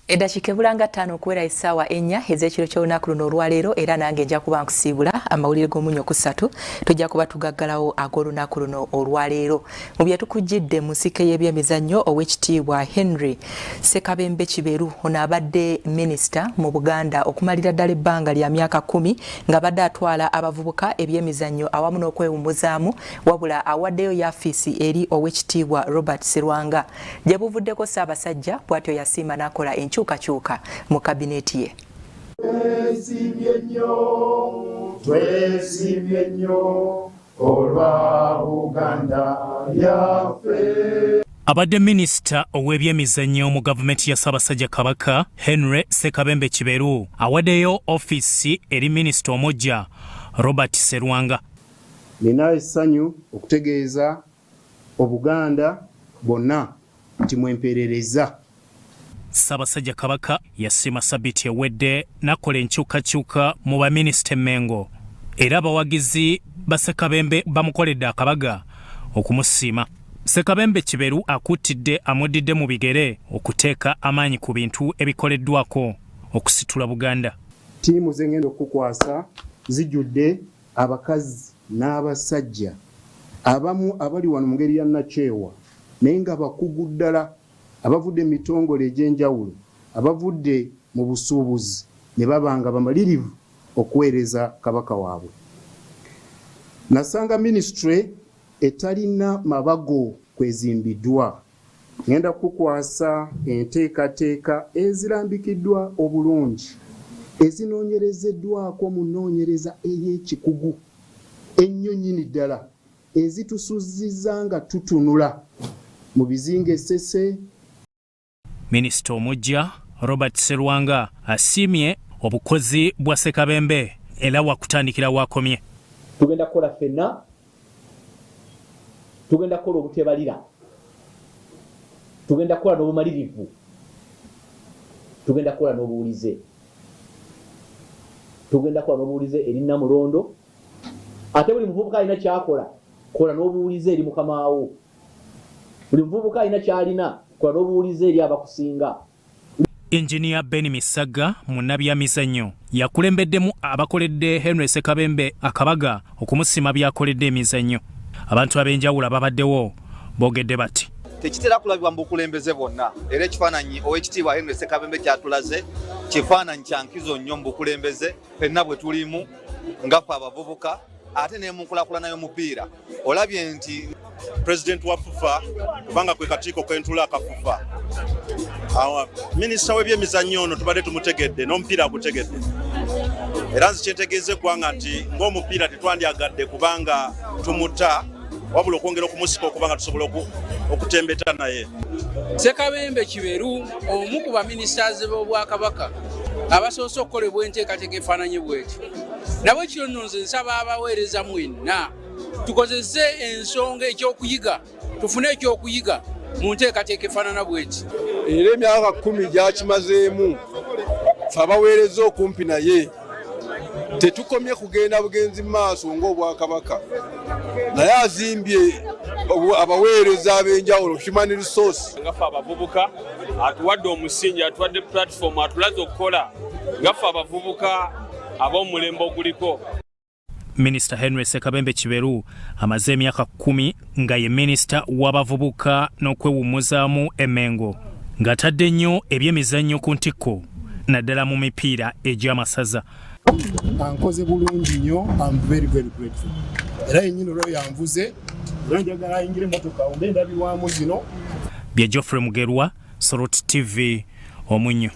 Eddakiika ebula nga ttaano okuwera essaawa ennya ez'ekiro ky'olunaku luno olwaleero, era nange nja kuba nkusiibula amawulire g'omunnyo ku ssatu. Tujja kuba tugaggalawo ag'olunaku luno olwaleero. Mu bye tukujjidde mu nsike y'ebyemizannyo, Oweekitiibwa Henry Ssekabembe Kiberu, ono abadde minisita mu Buganda okumalira ddala ebbanga lya myaka 10 ng'abadde atwala abavubuka, ebyemizannyo awamu n'okwewummuzaamu, wabula awaddeyo yaafiisi eri Oweekitiibwa Robert Serwanga. Gye buvuddeko Ssaabasajja bw'atyo yasiima n'akola enkyukakyuka mu kabineeti ye. Twesiimye nnyo, twesiimye nnyo olwa Buganda yaffe. Abadde minisita ow'ebyemizannyo mu gavumenti ya Ssaabasajja Kabaka, Henry Ssekabembe Kiberu, awaddeyo ofiisi eri minisita omuggya Robert Serwanga. Nina essanyu okutegeeza Obuganda bwonna nti mwempeererezza. Ssaabasajja Kabaka yasiima sabiti ewedde n'akola enkyukakyuka mu baminisita e Mmengo era abawagizi ba Ssekabembe bamukoledde akabaga okumusiima. Ssekabembe Kiberu akuutidde amuddidde mu bigere okuteeka amaanyi ku bintu ebikoleddwako okusitula Buganda. Ttiimu ze ngenda okukukwasa zijjudde abakazi n'abasajja abamu abali wano mu ngeri ya nnakyewa naye nga bakugu ddala, abavudde mu mitongole egy'enjawulo, abavudde mu busuubuzi ne baba nga bamalirivu okuweereza Kabaka waabwe. Nasanga minisitule etalina mabago kwezimbiddwa. Ngenda kukukwasa enteekateeka ezirambikiddwa obulungi, ezinoonyerezeddwako mu nnoonyereza ey'ekikugu ennyo nnyini ddala, ezitusuzizza nga tutunula mu bizinga e Ssese. Minisita omuggya Robert Serwanga asiimye obukozi bwa Ssekabembe era wakutandikira w'akomye. Tugenda kukola ffenna, tugenda kukola obutebalira, tugenda kukola n'obumalirivu, tugenda kukola n'obuwulize, tugenda kukola n'obuwulize eri Nnamulondo. Ate buli muvubuka alina ky'akola, kola n'obuwulize eri mukama wo. Buli muvubuka alina ky'alina, kola n'obuwulize eri abakusinga. Engineer Ben Misagga munnabyamizannyo yakulembeddemu abakoledde Henry Ssekabembe akabaga okumusiima by'akoledde emizannyo. Abantu ab'enjawulo ababaddewo boogedde bati. Tekitera kulabibwa mu bukulembeze bwonna, era ekifaananyi Oweekitiibwa Henry Ssekabembe ky'atulaze kifaananyi kya nkizo nnyo mu bukulembeze ffenna bwe tulimu nga ffe abavubuka, ate ne mu nkulakulana y'omupiira olabye nti Pulezidenti wa FUFA, kubanga kwe kakiiko k'entula aka FUFA, minisita w'ebyemizannyo ono tubadde tumutegedde n'omupiira agutegedde, era nze kyentegeeza eggwanga nti ng'omupiira tetwandyagadde kubanga tumuta, wabula okwongera okumusika okuba nga tusobola okutembeta naye. Ssekabembe Kiberu omu ku baminisitazi b'Obwakabaka abasoose okukolebwa enteekateeka efaananye bwetyo. Nabwe kiro nno nze nsaba abaweereza mwenna tukozese ensonga ekyokuyiga, tufune ekyokuyiga mu nteekateeka efaanana bweti. Era emyaka 10 gyakimazeemu, fe abaweereza okumpi naye tetukomye kugenda bugenzi mu maaso ng'Obwakabaka, naye azimbye abaweereza ab'enjawulo, human resource. Nga ffe abavubuka atuwadde omusingi, atuwadde platform, atulaze okukola nga ffe abavubuka ab'omulembe oguliko. Minisita Henry Ssekabembe Kiberu amaze emyaka 10 nga ye minisita w'abavubuka n'okwewummuzaamu e Mmengo, ng'atadde nnyo ebyemizannyo ku ntikko naddala mu mipiira egy'amasaza. Ankoze bulungi nnyo, I'm very very grateful. Era yennyini olwo yanvuze, era njagala ayingire emmotoka ombe endabirwamu zino. Bya Geoffrey Mugerwa, Soroti TV, Omunnyo.